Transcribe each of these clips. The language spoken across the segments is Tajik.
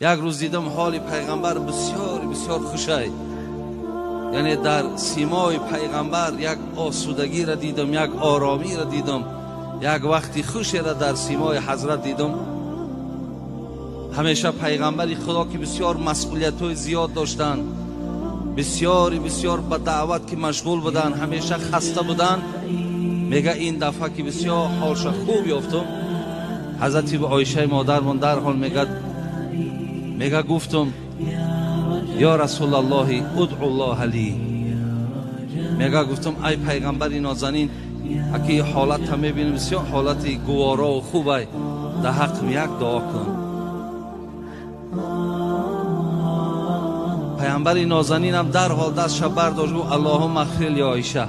Як рӯз дидам ҳоли пайғамбар бисёр бисёр хушай, яъне дар симои пайғамбар як осудагиро дидам, як оромиро дидам, як вақти хушеро дар симои ҳазрат дидам. Ҳамеша пайғамбари худо ки бисёр масъулиятҳои зиёд доштанд, бисёри бисёр ба даъват ки машғул буданд, ҳамеша хаста буданд, мега ин дафъа ки бисёр ҳолша хуб ёфтум, ҳазрати Оишаи модармон дарҳол мега гуфтум: ё расулаллоҳи удъуллоҳа ли. Мега гуфтум: ай пайғамбари нозанин, аки ҳолатта мебинем бисёр ҳолати гуворову хубай, дар ҳаққим як дуо кун. Пайғамбари нозанинам дарҳол дастша бардошт, гуфт: аллоҳумма ғфир ли Оиша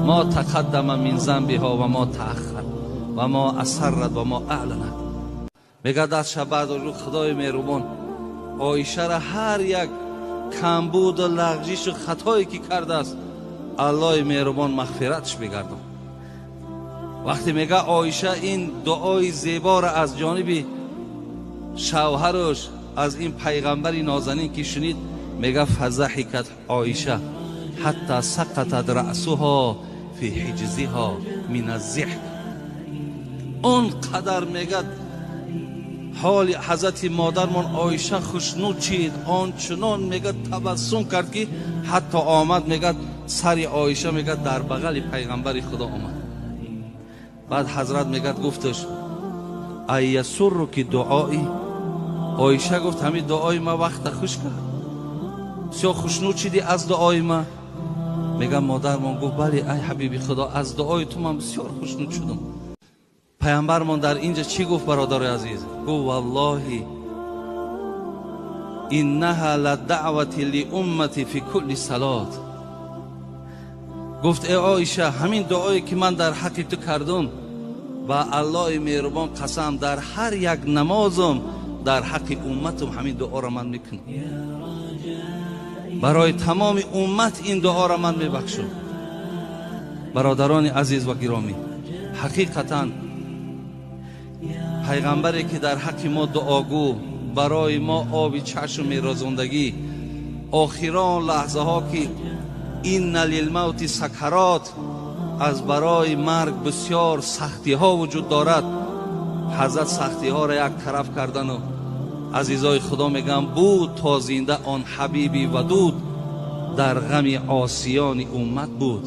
мо тақаддама мин занбиҳо ва мо тааххар ва мо асаррат ва мо аъланат. Мега дастша бардошт, гуфт: худои меҳрубон, Оишара ҳар як камбуду лағжишу хатое ки кардааст, аллоҳи меҳрубон мағфиратш бигардон. Вақте мега Оиша ин дуои зеборо аз ҷониби шавҳараш, аз ин пайғамбари нозанин ки шунид, мега фазаҳикат Оиша ҳатта сақатат раъсуҳо фи ҳиҷзиҳо мин аззиҳк. Он қадар мега ҳоли ҳазрати модармон Оиша хушнуд шид, ончунон мега табассум кард ки ҳатто омад, мега сари Оиша мега дар бағали пайғамбари худо омад. Баъд ҳазрат мегад гуфташ: айясурруки дуои? Оиша гуфт: ҳамин дуои ма вақта хуш кард, бисёр хушнуд шидӣ аз дуои ма? Мега модармон гуфт: бале, ай ҳабиби худо, аз дуои ту ман бисёр хушнуд шудам. Пайғамбармон дар инҷа чӣ гуфт, бародарои азиз? Гуфт: валлоҳи иннаҳа ладаъвати лиуммати фи кулли салот. Гуфт: э Оиша, ҳамин дуое ки ман дар ҳаққи ту кардум, ба аллоҳи меҳрубон қасам, дар ҳар як намозум дар ҳаққи умматум ҳамин дуоро ман мекунам. Барои тамоми уммат ин дуоро ман мебахшам. Бародарони азиз ва гиромӣ, ҳақиқатан пайғамбаре ки дар ҳаққи мо дуогӯ, барои мо оби чашм мерозондагӣ, охирон лаҳзаҳо ки инна лилмавти сакарот, аз барои марг бисёр сахтиҳо вуҷуд дорад, ҳазрат сахтиҳоро як тараф кардану азизои худо мегӯям, буд то зинда он ҳабиби вадуд, дар ғами осиёни уммат буд.